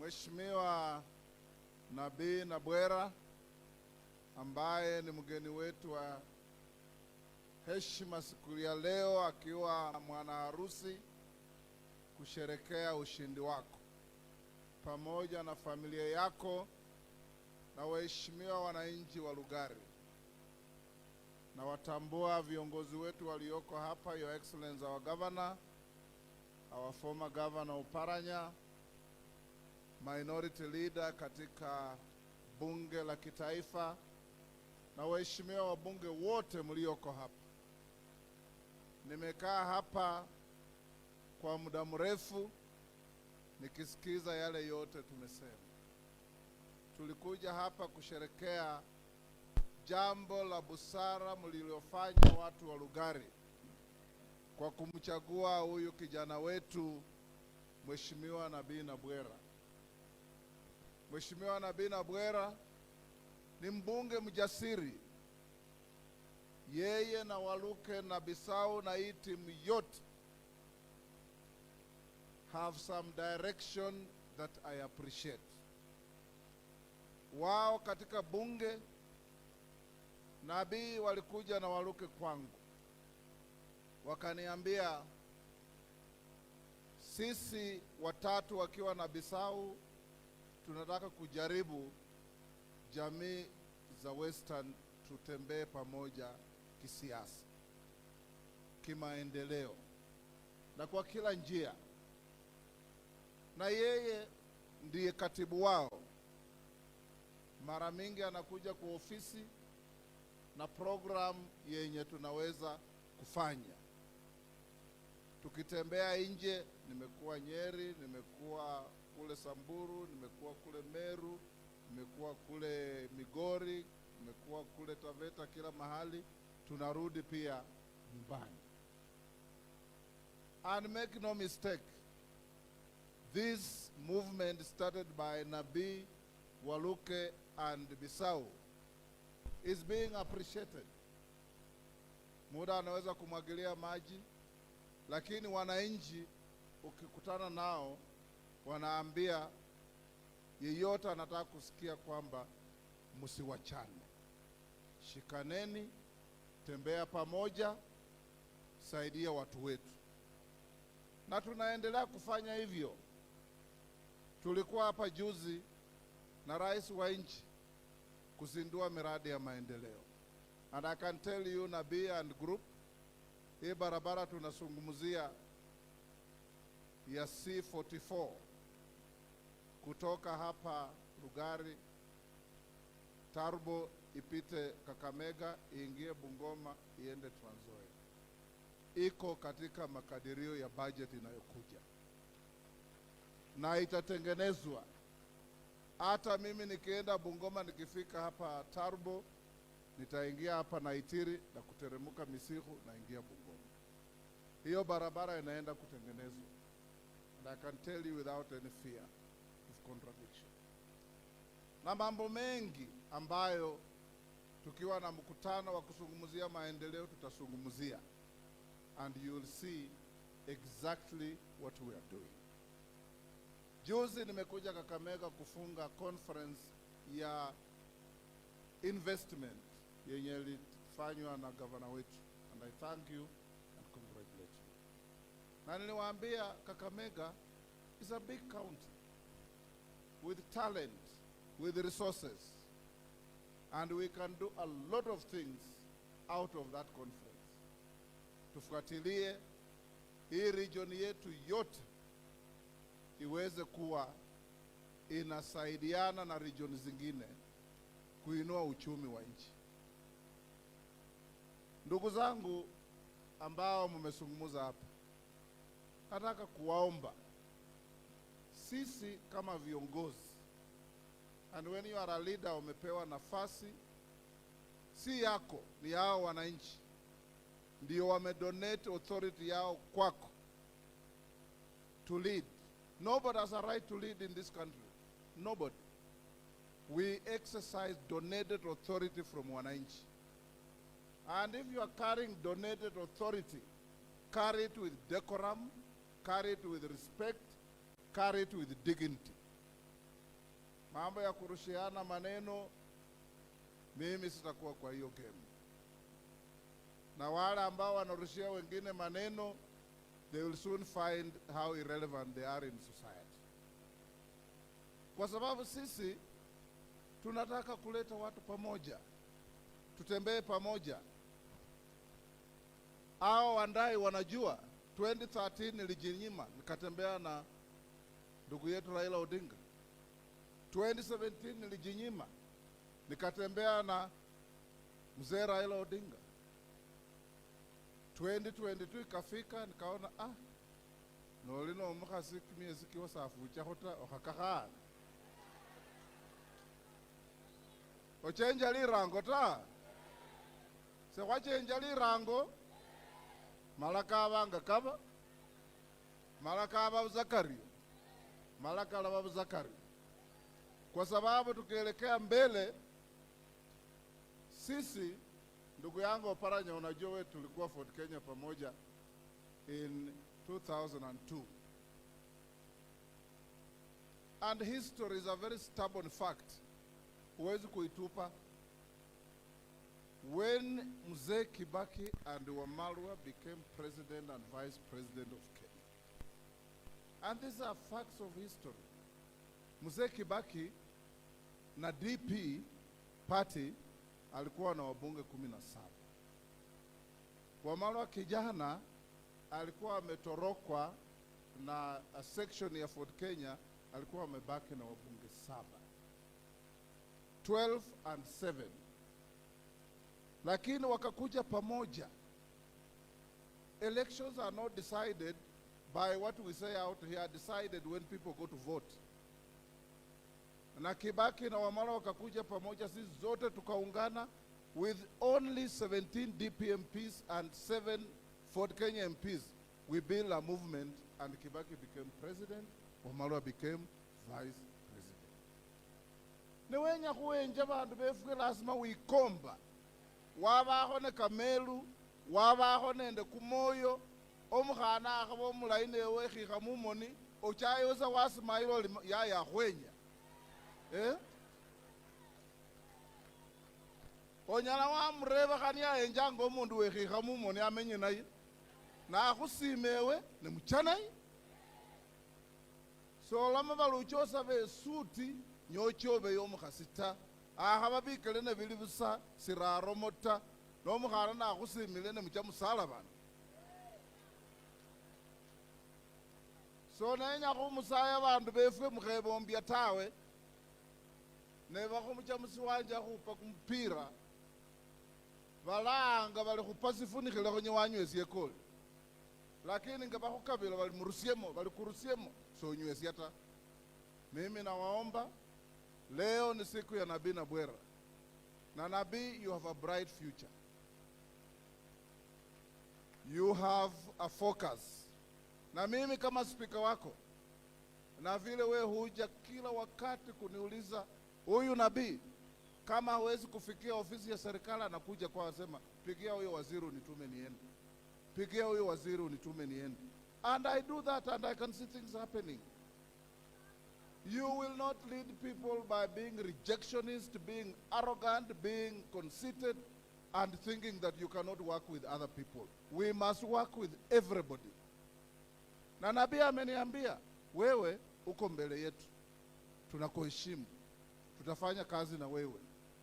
Mheshimiwa Nabii Nabwera ambaye ni mgeni wetu wa heshima siku ya leo akiwa mwana harusi kusherekea ushindi wako pamoja na familia yako na waheshimiwa wananchi wa Lugari. Nawatambua viongozi wetu walioko hapa, Your Excellency our Governor, our former Governor Oparanya, Minority Leader katika bunge la kitaifa na waheshimiwa wabunge wote mlioko hapa. Nimekaa hapa kwa muda mrefu nikisikiza yale yote tumesema. Tulikuja hapa kusherekea jambo la busara mlilofanya watu wa Lugari kwa kumchagua huyu kijana wetu, Mheshimiwa Nabii Nabwera. Mheshimiwa Nabii Nabwera ni mbunge mjasiri. Yeye na Waluke na Bisau na hii timu yote have some direction that I appreciate. Wao katika bunge, Nabii walikuja na Waluke kwangu, wakaniambia, "Sisi watatu wakiwa na Bisau tunataka kujaribu jamii za Western tutembee pamoja kisiasa, kimaendeleo na kwa kila njia." Na yeye ndiye katibu wao. Mara mingi anakuja kwa ofisi na program yenye tunaweza kufanya. Tukitembea nje, nimekuwa Nyeri, nimekuwa kule Samburu, nimekuwa kule Meru, nimekuwa kule Migori, nimekuwa kule Taveta, kila mahali tunarudi pia nyumbani. And make no mistake, this movement started by Nabii, Waluke and Bisau is being appreciated. Muda anaweza kumwagilia maji, lakini wananchi ukikutana nao wanaambia yeyote anataka kusikia kwamba msiwachane, shikaneni, tembea pamoja, saidia watu wetu, na tunaendelea kufanya hivyo. Tulikuwa hapa juzi na rais wa nchi kuzindua miradi ya maendeleo. And I can tell you, Nabii and group, hii barabara tunazungumzia ya C44 kutoka hapa Lugari Turbo ipite Kakamega, iingie Bungoma, iende Trans Nzoia, iko katika makadirio ya budget inayokuja na itatengenezwa. Hata mimi nikienda Bungoma, nikifika hapa Turbo, nitaingia hapa Naitiri na kuteremuka Misihu, naingia Bungoma. Hiyo barabara inaenda kutengenezwa, and I can tell you without any fear of contradiction. Na mambo mengi ambayo tukiwa na mkutano wa kuzungumzia maendeleo tutazungumzia, and you will see exactly what we are doing. Juzi nimekuja Kakamega kufunga conference ya investment yenye ilifanywa na gavana wetu, and I thank you and congratulate you. Na niliwaambia Kakamega is a big county with talent, with resources, and we can do a lot of things out of that conference. Tufuatilie hii region yetu yote iweze kuwa inasaidiana na region zingine kuinua uchumi wa nchi. Ndugu zangu ambao mmezungumza hapa, nataka kuwaomba sisi kama viongozi, and when you are a leader, umepewa nafasi si yako, ni yao wananchi, ndio wamedonate authority yao kwako to lead. Nobody has a right to lead in this country. Nobody. We exercise donated authority from wananchi. And if you are carrying donated authority, carry it with decorum, carry it with respect, carry it with dignity. Mambo ya kurushiana maneno, mimi sitakuwa kwa hiyo game. Na wale ambao wanarushia wengine maneno, they will soon find how irrelevant they are in society. Kwa sababu sisi tunataka kuleta watu pamoja, tutembee pamoja. Hao Wandayi wanajua 2013 nilijinyima nikatembea na ndugu yetu Raila Odinga. 2017 nilijinyima nikatembea na mzee Raila Odinga. 2022 ikafika nikaona, noli nomukhasi kimiesi kiwasafuchakho ta okhakakhana ochenja lirango ta sekhwachenja lirango mala kabanga kaba mala kaba buzakario mala kalaba buzakario, kwa sababu tukielekea mbele sisi. Ndugu yangu Oparanya, unajua wewe tulikuwa Ford Kenya pamoja in 2002. And history is a very stubborn fact. Huwezi kuitupa. When Mzee Kibaki and Wamalwa became president and vice president of Kenya, and these are facts of history. Mzee Kibaki na DP party alikuwa na wabunge 17. Wamalwa kijana alikuwa ametorokwa na a section ya Ford Kenya, alikuwa amebaki na wabunge 7. 12 and 7. Lakini wakakuja pamoja. Elections are not decided by what we say out here, decided when people go to vote. Na Kibaki na Wamalwa wakakuja pamoja, sisi zote tukaungana with only 17 DP MPs and 7 Ford Kenya MPs. We built a movement and Kibaki became president, Wamalwa became vice president. Niwenya khuwenja bandu befwe lazima wikomba wabakho ne kamelu wabakho nende kumoyo omukhana akhaba omulayi newe ekhikha mumoni ochayosa wasimayila oli yayakhwenya. Onyala wamureba khani ayenjanga omundu wekhikha mumoni amenye naye nakhusima ewe nemucha naye solama baluchosa besuti nyochobeyo omukhasi ta akhaba bikele nebili busa siraromo ta nomukhana nakhusimile nemucha musalabana. So nenya khumusaya bandu befwe mukhebombya tawe nebakhumucha musiwanja khupa kumupira balanga bali khupa sifunikhilekho nyewanywesye koli, lakini nga bakhukabila bali murusiemo bali kurusiemo sonywesya ta. Mimi nawaomba leo ni siku ya Nabii Nabwera, na Nabii, you have a bright future, you have a focus. Na mimi kama speaker wako, na vile we huja kila wakati kuniuliza huyu Nabii kama hawezi kufikia ofisi ya serikali anakuja kwa wasema pigia huyo waziri unitume niende, pigia huyo waziri unitume niende. And I do that and I can see things happening. You will not lead people by being rejectionist, being arrogant, being conceited, and thinking that you cannot work with other people. We must work with everybody. Na Nabii ameniambia wewe uko mbele yetu, tunakuheshimu, tutafanya kazi na wewe.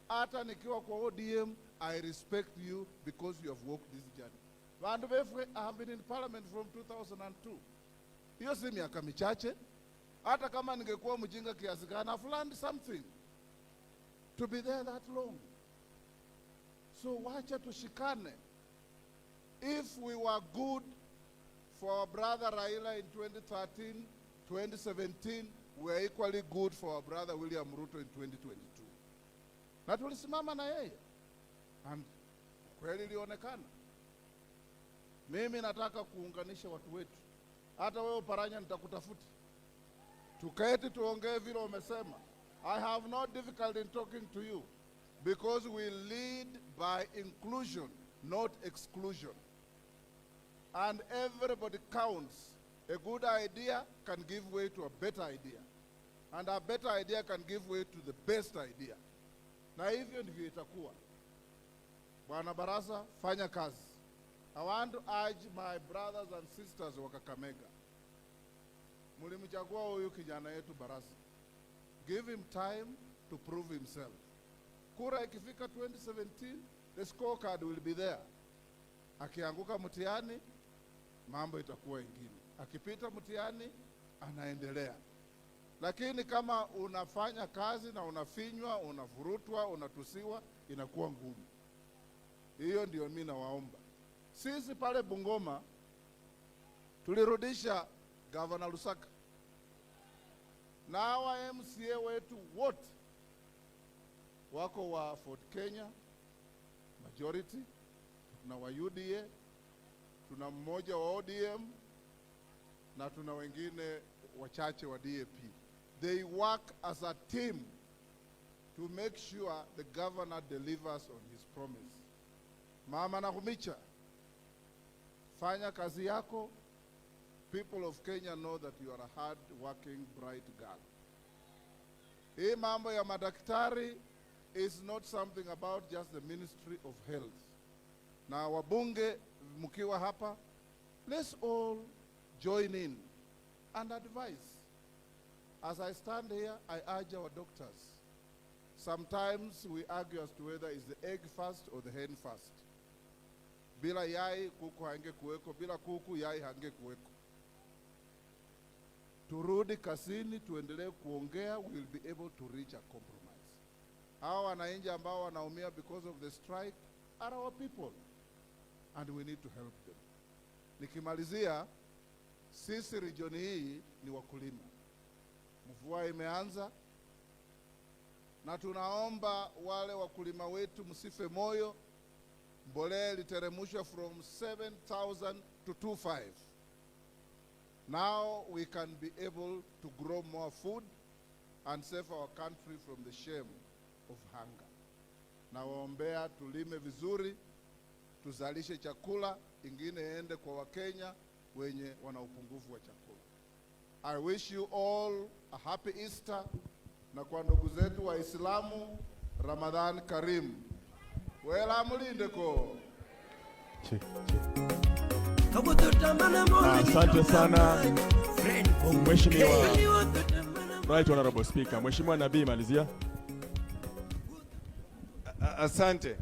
Hata nikiwa kwa ODM, I respect you because you have walked this journey. Bandu befwe, I have been in parliament from 2002. Hiyo si miaka michache. Hata kama ningekuwa mjinga kiasi gani, I've learned something to be there that long. So wacha tushikane. If we were good for our brother Raila in 2013, 2017, we are equally good for our brother William Ruto in 2022. Na tulisimama na yeye. And kweli ilionekana. Mimi nataka kuunganisha watu wetu. Hata wewe Oparanya nitakutafuta. Tuketi tuongee vile umesema. I have no difficulty in talking to you because we lead by inclusion, not exclusion. And everybody counts. A good idea can give way to a better idea. And a better idea can give way to the best idea. Na hivyo ndivyo itakuwa. Bwana Barasa, fanya kazi. I want to urge my brothers and sisters wa Kakamega. Mlimchagua huyu kijana yetu Barasa. Give him time to prove himself. Kura ikifika 2017, the scorecard will be there. Akianguka mtihani, mambo itakuwa ingine. Akipita mtihani, anaendelea. Lakini kama unafanya kazi na unafinywa, unavurutwa, unatusiwa, inakuwa ngumu. Hiyo ndio mimi nawaomba. Sisi pale Bungoma tulirudisha Gavana Lusaka na hawa MCA wetu wote wako wa Ford Kenya majority, tuna wa UDA, tuna mmoja wa ODM na tuna wengine wachache wa DAP. They work as a team to make sure the governor delivers on his promise. Mama Nakhumicha, fanya kazi yako. People of Kenya know that you are a hard working bright girl. Hii mambo ya madaktari is not something about just the Ministry of Health. Na wabunge mkiwa hapa, let's all join in and advise. As I stand here, I urge our doctors. Sometimes we argue as to whether it's the egg first or the hen first. Bila yai kuku haingekuweko, bila kuku yai hangekuweko. Turudi kazini, tuendelee kuongea, we will be able to reach a compromise. Hawa wananchi ambao wanaumia because of the strike are our people and we need to help them. Nikimalizia, sisi region hii ni wakulima. Mvua imeanza na tunaomba wale wakulima wetu msife moyo. Mbolea iliteremshwa from 7000 to 25. Now we can be able to grow more food and save our country from the shame of hunger. Nawaombea tulime vizuri, tuzalishe chakula, ingine ende kwa Wakenya wenye wana upungufu wa chakula. I wish you all a happy Easter, na kwa ndugu zetu Waislamu, Ramadhan Karim. Wela mulindeko. Asante sana, Mheshimiwa Right Honorable Speaker. Mheshimiwa Nabii, malizia. Asante.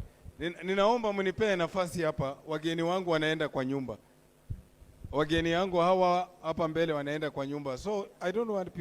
Ninaomba mnipee nafasi hapa, wageni wangu wanaenda kwa nyumba. Wageni wangu hawa hapa mbele wanaenda kwa nyumba. So I don't want people